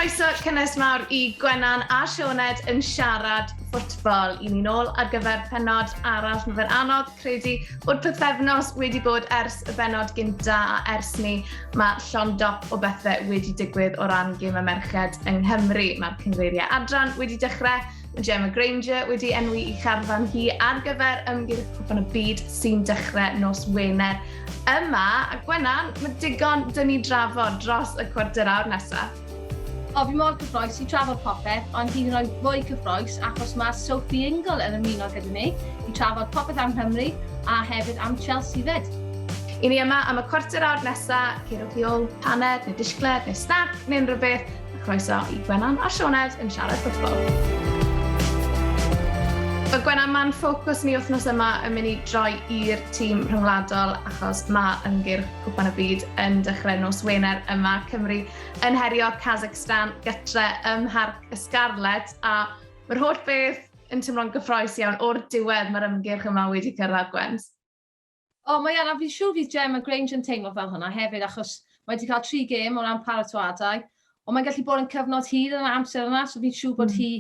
Croeso cynnes mawr i Gwenan a Sioned yn siarad ffwtbol. I ni nôl ar gyfer penod arall. Mae fe'n anodd credu bod pythefnos wedi bod ers y benod gynta a ers ni mae llond dop o bethau wedi digwydd o ran gêm y merched yng Nghymru. Mae'r cyngreiriau adran wedi dechrau, mae Gemma Grainger wedi enwi i charfan hi ar gyfer ymgyrch Cwpan y Byd sy'n dechrau nos Wener yma. A Gwenan, mae digon dyn ni drafod dros y cwarter awr nesaf. O, fi mor cyffroes i trafod popeth, ond hyd yn oed fwy cyffroes achos mae Sophie Ingle yn ymuno gyda ni i trafod popeth am Nghymru a hefyd am Chelsea fyd. I ni yma am y cwarter awr nesaf, cerwch i ôl paned neu disgled neu snac neu unrhyw beth, a chroeso i Gwenan a Sioned yn siarad ffwtbol. Wel Gwenan, mae'n ffocws ni wythnos yma yn mynd i droi i'r tîm rhyngwladol achos mae ymgyrch Cwpan y Byd yn dechrau nos Wener yma. Cymru yn herio Kazakhstan gytre ym Mharc y Scarlets a mae'r holl beth yn teimlo'n gyffroes iawn o'r diwedd mae'r ymgyrch yma wedi cyrraedd Gwens. O, mae yna, fi'n siŵr fydd Gemma Granger yn teimlo fel hwnna hefyd, achos mae wedi cael tri gêm o ran paratoadau, ond mae'n gallu bod yn cyfnod hir yn yr amser yna, so fi'n siŵr bod hi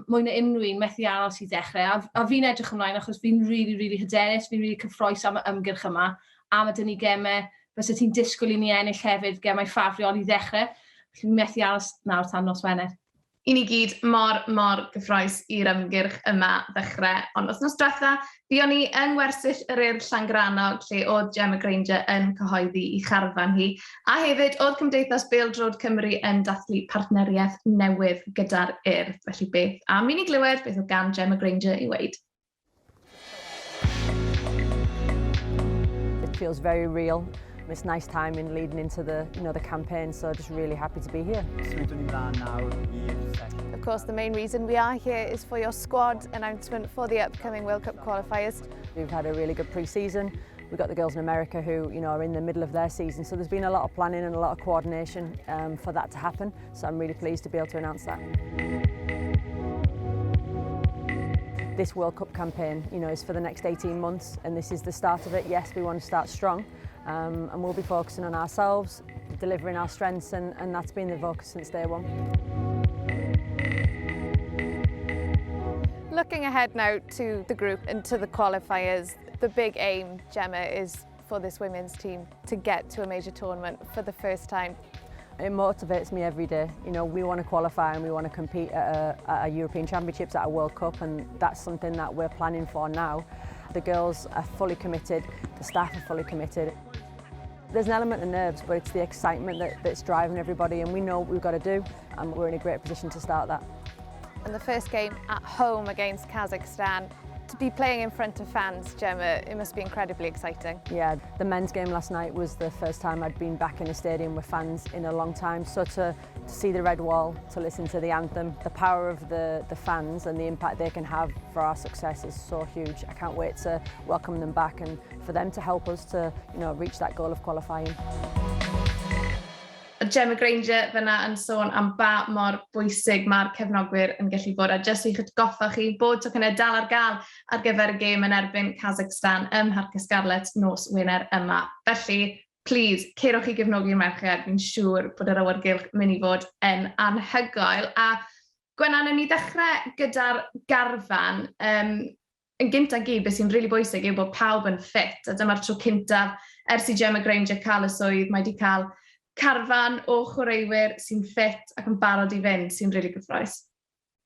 mwy na unrhyw un methu aros i ddechrau. A fi'n edrych ymlaen achos fi'n really, really hyderus, fi'n really cyffroes am y ymgyrch yma, a mae dyn ni gemau, fysa ti'n disgwyl i ni ennill hefyd, gemau ffafriol i ddechrau. Felly fi'n methu aros nawr tan nos Wener. I ni gyd mor, mor gyffroes i'r ymgyrch yma ddechrau. Ond wythnos diwetha, buon ni yng ngwersyll yr Urdd Llangrannog, lle oedd Gemma Grainger yn cyhoeddi i charfan hi. A hefyd, oedd Cymdeithas Bêl-droed Cymru yn dathlu partneriaeth newydd gyda'r Urdd. Felly beth am i ni glywed beth oedd gan Gemma Grainger i weud? It feels very real. It's nice timing leading into the, you know, the campaign, so just really happy to be here. Of course, the main reason we are here is for your squad announcement for the upcoming World Cup qualifiers. We've had a really good pre-season. We've got the girls in America who, you know, are in the middle of their season, so there's been a lot of planning and a lot of coordination for that to happen. So I'm really pleased to be able to announce that. This World Cup campaign, you know, is for the next 18 months, and this is the start of it. Yes, we want to start strong, and we'll be focusing on ourselves, delivering our strengths, and that's been the focus since day one. Looking ahead now to the group and to the qualifiers, the big aim, Gemma, is for this women's team to get to a major tournament for the first time. It motivates me every day. You know, we want to qualify and we want to compete at a European Championships, at a World Cup, and that's something that we're planning for now. The girls are fully committed, the staff are fully committed. There's an element of nerves, but it's the excitement that's driving everybody, and we know what we've got to do, and we're in a great position to start that. And the first game at home against Kazakhstan, to be playing in front of fans, Gemma, it must be incredibly exciting. Yeah, the men's game last night was the first time I'd been back in a stadium with fans in a long time. So to see the red wall, to listen to the anthem, the power of the fans and the impact they can have for our success is so huge. I can't wait to welcome them back and for them to help us to, you know, reach that goal of qualifying. Gemma Grainger fyna yn sôn am ba mor bwysig mae'r cefnogwyr yn gallu bod. A jyst i'ch atgoffa chi bod tocynnau dal ar gael ar gyfer y gêm yn erbyn Kazakhstan ym Mharc y Scarlets nos Wener yma. Felly, please, cerwch i gefnogi'r merched. Fi'n siŵr bod yr awyrgylch mynd i fod yn anhygoel. A Gwenan, ni ddechrau gyda'r garfan. Yn gyntaf gyd, beth sy'n rili really bwysig yw bod pawb yn ffit. A dyma'r tro cyntaf ers i Gemma Grainger cael y swydd, mae wedi cael carfan o chwaraewyr sy'n ffit ac yn barod i fynd, sy'n rili really gyffroes.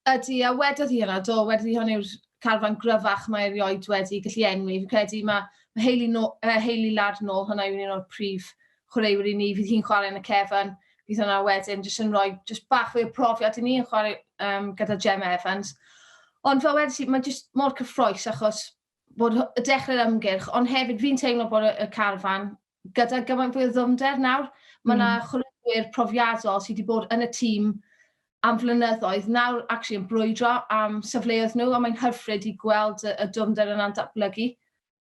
Ydy, a wedodd hi yna, do, wedodd hi hwn yw'r carfan gryfach mae erioed wedi gallu enwi. Fi'n credu mae Hayley, no, Hayley Ladd nôl, hwnna yw un o'r prif chwaraewyr i ni, fydd hi'n chwarae yn y cefn. Fydd hwnna wedyn jyst yn rhoi jyst bach fwy o profiad i ni yn chwarae gyda Gemma Evans. Ond fel wedys i, mae jyst mor cyffroes achos bod y dechrau'r ymgyrch, ond hefyd fi'n teimlo bod y carfan gyda gymaint fwy o ddwfnder nawr. Mae yna chwaraewyr profiadol sydd wedi bod yn y tîm am flynyddoedd, nawr actually yn brwydro am safleoedd nhw, a mae'n hyfryd i gweld y dwfnder yna'n datblygu.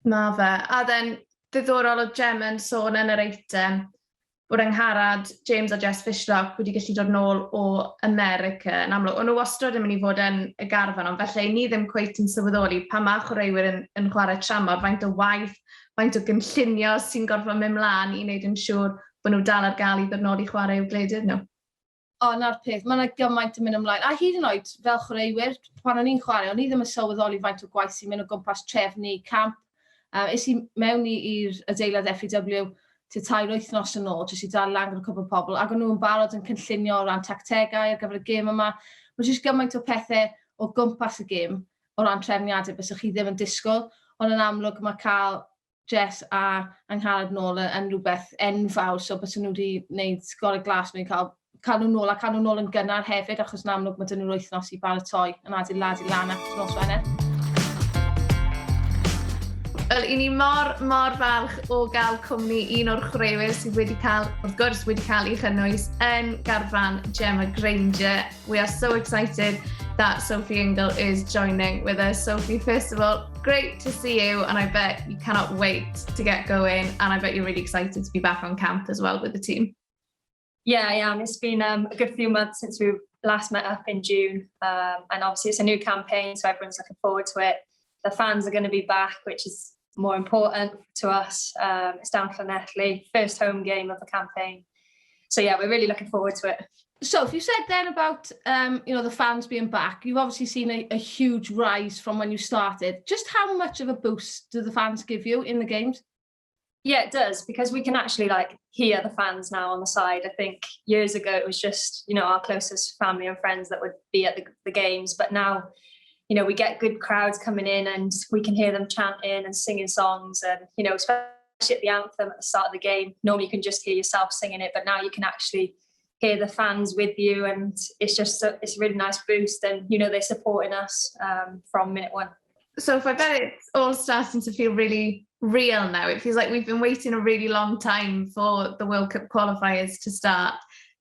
Ma fe. A then, ddiddorol o Gemma yn sôn yn yr eitem bod Angharad James a Jess Fishlock wedi gallu dod nôl o America. Yn amlwg, o'n nhw wastad yn mynd i fod yn y garfan, ond felly ni ddim cweit yn sylweddoli pan mae chwaraewyr yn chwarae tramor, faint o waith, faint o gynllunio sy'n gorfod mynd mlaen i wneud yn siŵr bod nhw dal ar gael i ddod nôl i chwarae i'w gwledydd nhw. O, 'na'r peth, mae yna gymaint yn mynd ymlaen. A hyd yn oed, fel chwaraewyr, pan o'n i'n chwarae, o'n i ddim yn sylweddoli faint o gwaith sy'n mynd o gwmpas trefnu camp. Es i mewn i'r adeilad FAW tua 3 wythnos yn ôl, jyst i dal lan gyda cwpl o pobl, ac o'n nhw'n barod yn cynllunio o ran tactegau ar gyfer y gêm yma. Mae jyst gymaint o pethau o gwmpas y gêm o ran trefniadau byswch chi ddim yn disgwyl, ond yn amlwg mae cael Jess a Angharad nôl yn rhywbeth enfawr, so byswn nhw wedi gwneud gorau glas mewn cael nhw nôl a cael nhw nôl yn gynnar hefyd, achos yn amlwg mae 'da nhw'r wythnos i baratoi yn adeiladu lan at nos Wener. Wel, i ni mor, mor falch o gael cwmni un o'r chwaraewyr sydd wedi cael, wrth gwrs, wedi cael ei chynnwys yn garfan Gemma Grainger. We are so excited that Sophie Ingle is joining with us. Sophie, first of all, great to see you, and I bet you cannot wait to get going, and I bet you're really excited to be back on camp as well with the team. Yeah, I am. It's been a good few months since we last met up in June, and obviously it's a new campaign, so everyone's looking forward to it. The fans are going to be back, which is more important to us. It's down Llanelli, first home game of the campaign. So yeah, we're really looking forward to it. So, if you said then about the fans being back, you've obviously seen a huge rise from when you started. Just how much of a boost do the fans give you in the games? Yeah, it does, because we can actually, like, hear the fans now on the side. I think years ago it was just our closest family and friends that would be at the games, but now we get good crowds coming in and we can hear them chanting and singing songs and especially at the anthem at the start of the game. Normally you can just hear yourself singing it, but now you can actually hear the fans with you, and it's a really nice boost, and they're supporting us from minute one. So if I bet it's all starting to feel really real now. It feels like we've been waiting a really long time for the World Cup qualifiers to start.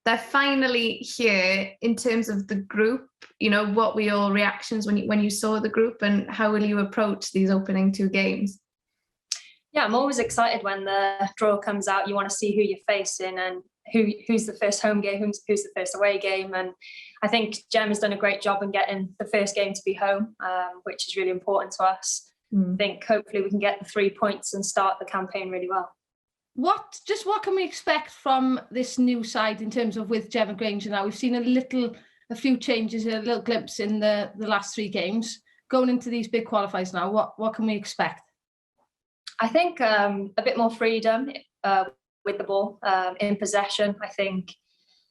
They're finally here. In terms of the group, what were your reactions when you saw the group, and how will you approach these opening two games? Yeah, I'm always excited when the draw comes out. You want to see who you're facing and who's the first home game, who's the first away game. And I think Gem has done a great job in getting the first game to be home, which is really important to us. I think hopefully we can get the 3 points and start the campaign really well. What can we expect from this new side in terms of with Gemma Grainger now? We've seen a few changes, a little glimpse in the last three games. Going into these big qualifiers now, what can we expect? I think a bit more freedom with the ball in possession. I think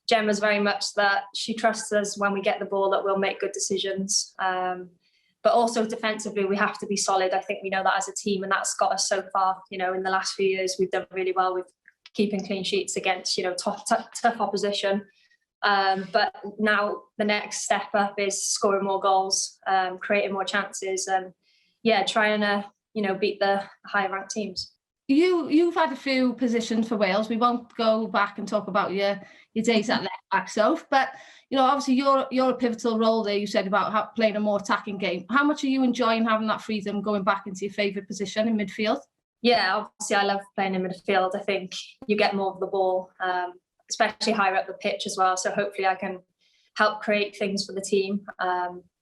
Gemma's very much that she trusts us when we get the ball that we'll make good decisions. But also defensively, we have to be solid. I think we know that as a team, and that's got us so far. In the last few years, we've done really well with keeping clean sheets against tough, tough, tough opposition. But now the next step up is scoring more goals, creating more chances, and yeah, trying to beat the higher ranked teams. You've had a few positions for Wales. We won't go back and talk about your days at left back, Soph, but obviously you're a pivotal role there. You said about playing a more attacking game. How much are you enjoying having that freedom going back into your favourite position in midfield? Yeah, obviously I love playing in midfield. I think you get more of the ball, especially higher up the pitch as well. So hopefully I can help create things for the team.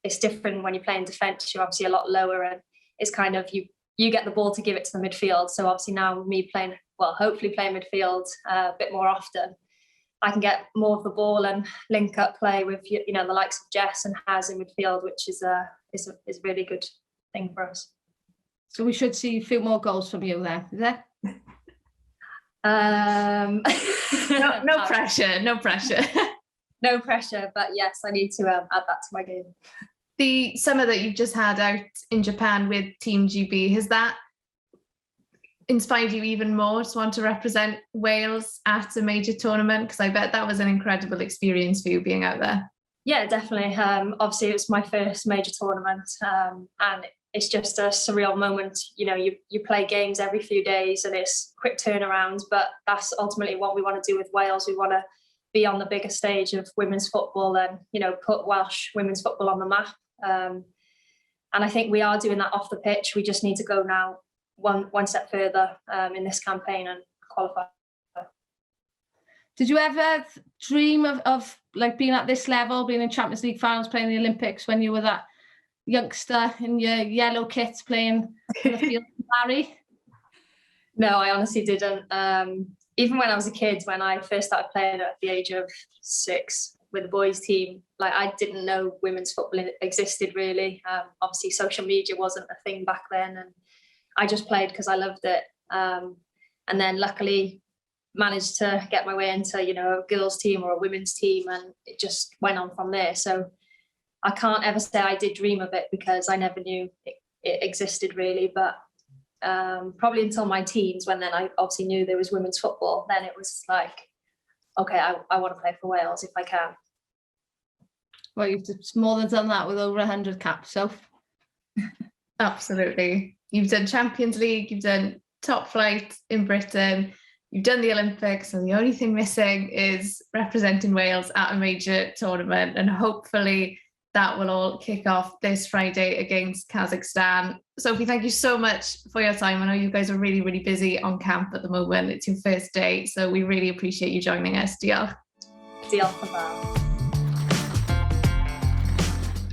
It's different when you play in defence. You're obviously a lot lower, and it's kind of you get the ball to give it to the midfield. So obviously now me playing, well, hopefully playing midfield a bit more often, I can get more of the ball and link up play with the likes of Jess and Haz in midfield, which is a really good thing for us. So we should see a few more goals from you there, is there? No, no pressure, no pressure. No pressure, but yes, I need to add that to my game. The summer that you've just had out in Japan with Team GB, has that inspired you even more to want to represent Wales at a major tournament? Because I bet that was an incredible experience for you being out there. Yeah, definitely. Obviously, it was my first major tournament, and it's just a surreal moment. You play games every few days and it's quick turnarounds, but that's ultimately what we want to do with Wales. We want to be on the bigger stage of women's football and put Welsh women's football on the map. And I think we are doing that off the pitch. We just need to go now one step further in this campaign and qualify. Did you ever dream of like being at this level, being in Champions League finals, playing the Olympics when you were that youngster in your yellow kit playing for the field, Barry? No, I honestly didn't. Even when I was a kid, when I first started playing at the age of 6, with the boys team, like I didn't know women's football existed really. Obviously social media wasn't a thing back then, and I just played because I loved it. And then luckily managed to get my way into, you know, a girls team or a women's team, and it just went on from there. So I can't ever say I did dream of it because I never knew it existed really, but probably until my teens, when then I obviously knew there was women's football, then it was like, okay, I want to play for Wales if I can. Well, you've just more than done that with over 100 caps, so. Absolutely. You've done Champions League, you've done top flight in Britain, you've done the Olympics, and the only thing missing is representing Wales at a major tournament, and hopefully that will all kick off this Friday against Kazakhstan. Sophie, thank you so much for your time. I know you guys are really, really busy on camp at the moment. It's your first day, so we really appreciate you joining us. Diolch. Diolch yn fawr.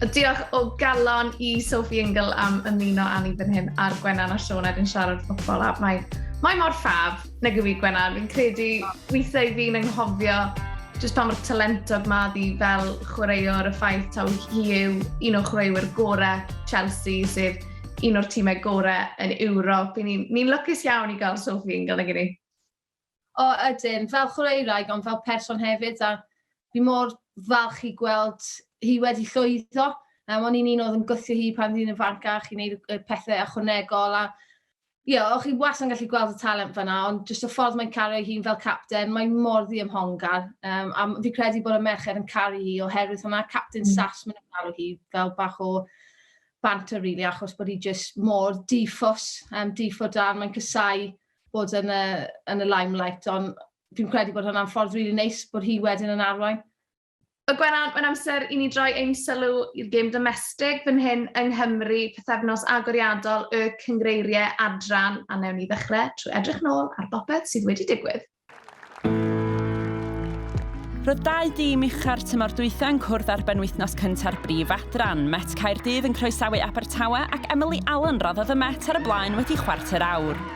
A diolch o galon i Sophie Ingle am ymuno â ni fan hyn ar Gwennan a Sioned yn siarad ffwtbol. A mae mor ffab, nag yw i Gwennan. Fi'n credu weithiau fi'n anghofio jyst pa mor talentog ma ddi fel chwaraewr, y ffaith taw hi yw un o chwaraewyr gorau Chelsea, sef un o'r tîmau gorau yn Ewrop. Ni'n lwcus iawn i gael Sophie Ingle, nag ni? O, ydyn. Fel chwaraewraig, ond fel person hefyd, a fi mor falch i gweld hi wedi llwyddo. O'n i'n un oedd yn gwthio hi pan ddi'n ifancach i wneud y pethau ychwanegol, a ie, yeah, o'ch chi wastad yn gallu gweld y talent fyna, ond jyst y ffordd mae'n cario hi'n fel capten, mae'n mor ddiymhongar. A fi credu bod y merched yn caru hi oherwydd hwnna. Captain Sass, maen nhw'n galw hi fel bach o banter, really, achos bod hi just mor di-ffws, di-ffwdan, mae'n casáu bod yn y limelight, ond fi'n credu bod hwnna'n ffordd really neis bod hi wedyn yn arwain. Y Gwennan, mae'n amser i ni droi ein sylw i'r gêm domestig fan hyn yng Nghymru, pythefnos agoriadol y cyngreiriau adran, a newn ni ddechrau trwy edrych nôl ar bopeth sydd wedi digwydd. Roedd dau dîm ucha'r tymor dwytha yn cwrdd ar benwythnos cynta'r brif adran. Met Caerdydd yn croesawu Abertawe ac Emily Allen roddodd y Met ar y blaen wedi chwarter awr.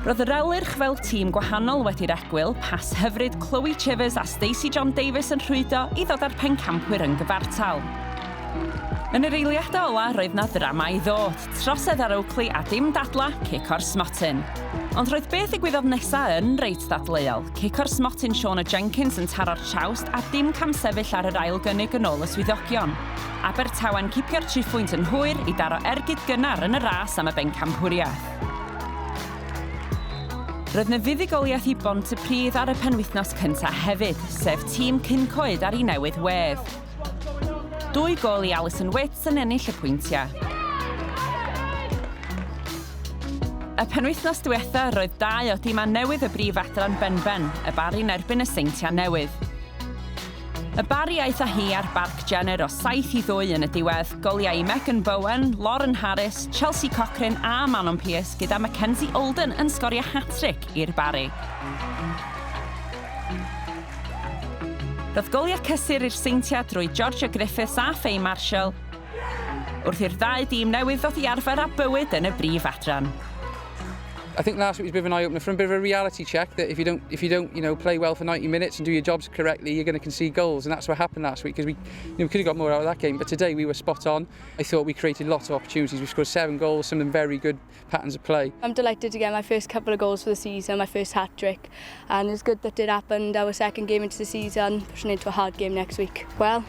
Roedd yr Elyrch fel tîm gwahanol wedi'r egwyl, pas hyfryd Chloe Chivers a Stacey John Davis yn rhwydo i ddod â'r pencampwyr yn gyfartal. Yn yr eiliadau ola, roedd na ddrama i ddod, trosedd ar Oakley a dim dadla, cic o'r smotyn. Ond roedd beth ddigwyddodd nesa yn reit ddadleuol. Cic o'r smotyn Shauna Jenkins yn taro'r trawst a dim camsefyll ar yr ail gynnig yn ôl y swyddogion. Abertawe'n cipio'r tri phwynt yn hwyr i daro ergyd gynnar yn y ras am y bencampwriaeth. Roedd 'na fuddugoliaeth i Bontypridd ar y penwythnos cyntaf hefyd, sef tîm Cyncoed ar ei newydd wedd. 2 gôl i Alison Witts yn ennill y pwyntiau. Y penwythnos diwetha, roedd dau o dimau newydd y brif adran benben, y Barri'n erbyn y Seintiau Newydd. Y Barri aeth â hi ar Barc Jenner o 7-2 yn y diwedd, goliau i Megan Bowen, Lauren Harris, Chelsea Cochrane a Manon Pearce, gyda Mackenzie Olden yn sgorio hat-trick i'r Barri. Roedd goliau cysur i'r Seintiau drwy Georgia Griffiths a Faye Marshall, wrth i'r ddau dîm newydd ddod i arfer â bywyd yn y brif adran. I think last week was a bit of an eye-opener for a bit of a reality check that if you don't play well for 90 minutes and do your jobs correctly, you're going to concede goals, and that's what happened last week, because we could have got more out of that game. But today we were spot on. I thought we created lots of opportunities. We scored 7 goals, some of them very good patterns of play. I'm delighted to get my first couple of goals for the season, my first hat-trick, and it's good that it happened our second game into the season, pushing into a hard game next week. Well,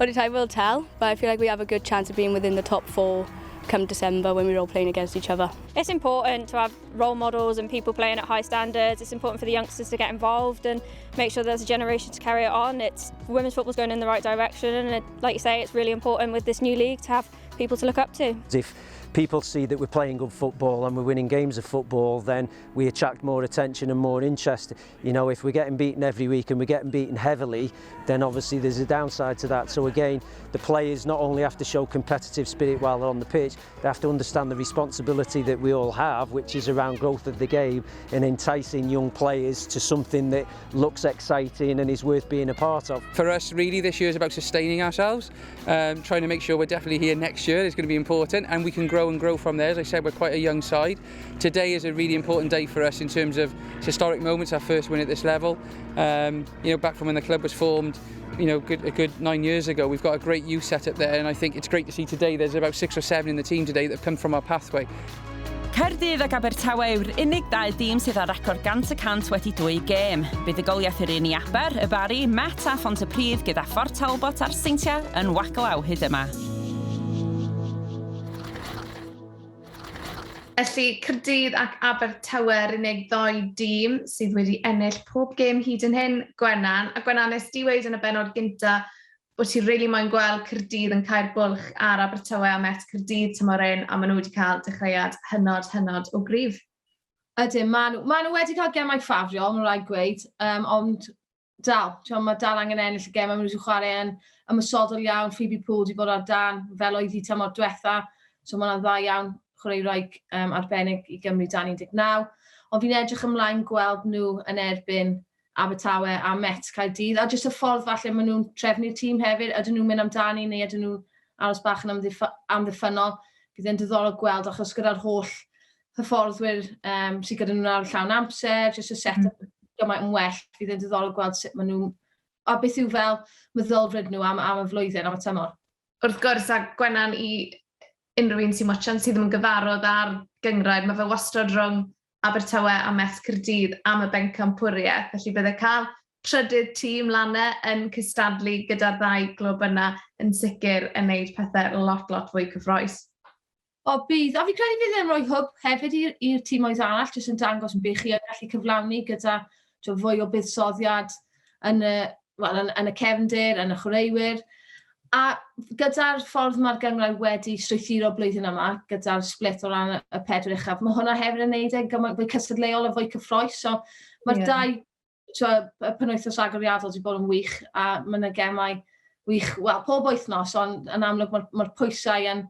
only time will tell, but I feel like we have a good chance of being within the top 4 come December when we're all playing against each other. It's important to have role models and people playing at high standards. It's important for the youngsters to get involved and make sure there's a generation to carry it on. It's women's football's going in the right direction, and like you say, it's really important with this new league to have people to look up to. If people see that we're playing good football and we're winning games of football, then we attract more attention and more interest. If we're getting beaten every week and we're getting beaten heavily, then obviously there's a downside to that. So again, the players not only have to show competitive spirit while they're on the pitch, they have to understand the responsibility that we all have, which is around growth of the game and enticing young players to something that looks exciting and is worth being a part of. For us, really, this year is about sustaining ourselves, trying to make sure we're definitely here next year is going to be important, and we can grow. grow and grow from there. As I said, we're quite a young side. Today is a really important day for us in terms of historic moments, our first win at this level. You know, back from when the club was formed, you know, a good 9 years ago, we've got a great youth setup there, and I think it's great to see today there's about six or seven in the team today that have come from our pathway. Caerdydd ac Abertawe yw'r unig ddau dîm sydd â record 100% wedi dwy gêm. Buddugoliaeth yr un i Aber, y Barri, Met a Phontypridd gyda Phort Talbot a'r Seintiau yn waglaw hyd yma. Felly, Caerdydd ac Abertawe'r unig ddou dîm sydd wedi ennill pob gêm hyd yn hyn, Gwenan. A Gwenan, nes di weud yn y benod gynta bod ti'n really moyn gweld Caerdydd yn cau'r bwlch ar Abertawe a Met Caerdydd tymor un, a maen nhw wedi cael dechreuad hynod, hynod o gryf. Ydyn, maen nhw, ma nhw wedi cael gemau ffafriol, mae'n rhaid gweud, ond dal, mae dal angen ennill y gemau, maen nhw wedi chwarae yn ymosodol iawn, Phoebe Poole wedi bod ar dan fel oedd hi tymor diwetha, so mae hwnna'n dda iawn, chwaraewraig arbennig i Gymru dan 19. Ond fi'n edrych ymlaen gweld nhw yn erbyn Abertawe a Met Caerdydd. A jyst y ffordd falle maen nhw'n trefnu'r tîm hefyd, ydyn nhw'n mynd amdani neu ydyn nhw'n aros bach yn amddiffynol. Bydd e'n diddorol gweld achos gyda'r holl hyfforddwyr sydd gyda nhw'n ar llawn amser, jyst y set-up gymaint yn well, bydd e'n diddorol gweld sut maen nhw'n, a beth yw fel meddylfryd nhw am y flwyddyn, am y tymor. Wrth gwrs, a Gwenan, i unrhyw un sy'n watchan sydd ddim yn gyfarwydd ar gynghrair, mae fe wastad rhwng Abertawe a Met Caerdydd am y bencampwriaeth. Felly bydde cael trydydd tîm lan yn cystadlu gyda'r ddau glwb yna yn sicr yn neud pethau lot, lot fwy cyffrous. O, bydd. A fi credu fydd e'n rhoi hwb hefyd i'r tîmoedd arall, jyst yn dangos beth chi yn gallu cyflawni gyda fwy o buddsoddiad yn y, well, yn y cefndir, yn y chwaraewyr. A gyda'r ffordd mae'r gynghrair wedi strwythuro blwyddyn yma, gyda'r split o ran y pedwar uchaf, mae hwnna hefyd yn neud e'n gymaint fwy cystadleuol a fwy cyffrous. So mae'r dau twa, y penwythnos agoriadol wedi bod yn wych, a mae yna gemau wych, wel, pob wythnos, ond yn amlwg mae'r pwysau yn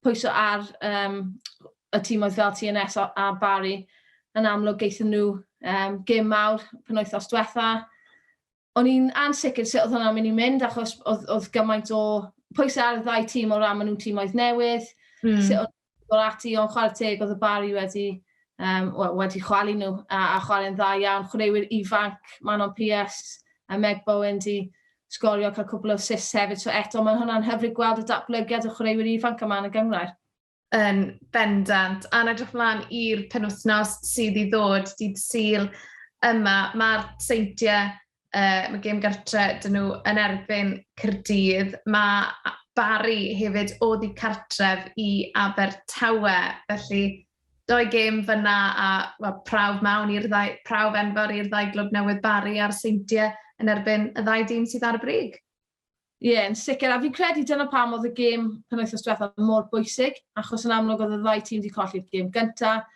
pwyso ar y tîmoedd fel TNS a Barry. Yn amlwg geithon nhw gêm mawr penwythnos diwetha. O'n i'n ansicr sut oedd hwnna'n mynd i mynd, achos oedd gymaint o pwysau ar y ddau tîm o ran maen nhw'n tîmoedd newydd. Sut oedd dod ati, ond chwarae teg oedd y Barry wedi chwalu nhw a chwarae'n dda iawn. Chwaraewyr ifanc, Manon Pierce a Meg Bowen di sgorio, cael cwpl o assists hefyd. So eto, mae hwnna'n hyfryd gweld y datblygiad o chwaraewyr ifanc yma yn y gynghrair. Yn bendant. A'n edrych mlaen i'r penwythnos sydd i ddod, dydd Sul yma, mae'r Seintiau, mae gêm gartre dyn nhw yn erbyn Caerdydd. Mae Barry hefyd oddi cartref i Abertawe, felly doi gêm fyna a, well, prawf mawn i'r ddau, prawf enfawr i'r ddau glwb newydd, Barry a'r Seintiau, yn erbyn y ddau dîm sydd ar y brig. Ie, yeah, yn sicr. A fi'n credu dyna pam oedd y gêm penwythnos diwethaf mor bwysig, achos yn amlwg oedd y ddau tîm wedi colli'r gêm gyntaf.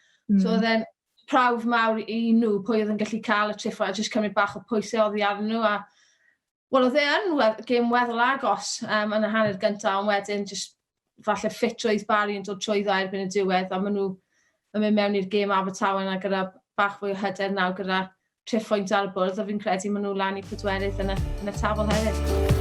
So oedd e'n prawf mawr i nhw pwy oedd yn gallu cael y triphwynt a jyst cymryd bach o pwysau oddi arnyn nhw. A wel, oedd e yn gêm weddol agos yn y hanner gyntaf, ond wedyn jyst falle ffitrwydd Barry yn dod trwyddo erbyn y diwedd, a maen nhw yn mynd mewn i'r gêm Abertawe yna gyda bach fwy o hyder nawr gyda triphwynt ar y bwrdd, a fi'n credu maen nhw lan i pedwerydd yn y tabl hefyd.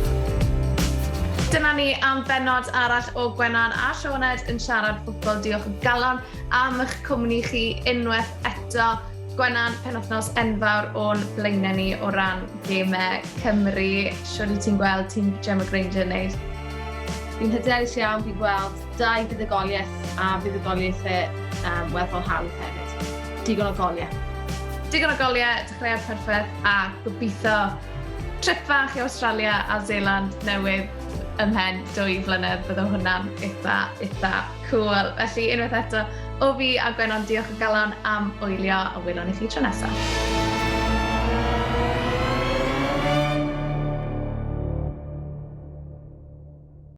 Dyna ni am benod arall o Gwenan a Sioned yn siarad ffwtbol. Diolch o galon am eich cwmni chi unwaith eto. Gwenan, penwythnos enfawr o'n blaenau ni o ran gemau Cymru. Siwr i ti'n gweld tîm Gemma Grainger yn neud? Fi'n hyderus iawn, fi'n gweld dau fuddugoliaeth a fuddugoliaethau weddol hawdd hefyd. Digon o goliau. Digon o goliau, dechreuad perffaith a gobeithio trip fach i Australia a Zealand Newydd ymhen 2 flynedd. Bydde hwnna'n eitha, eitha cool. Felly, unwaith eto, o fi a Gwenan, diolch o galon am wylio a welwn i chi tro nesaf.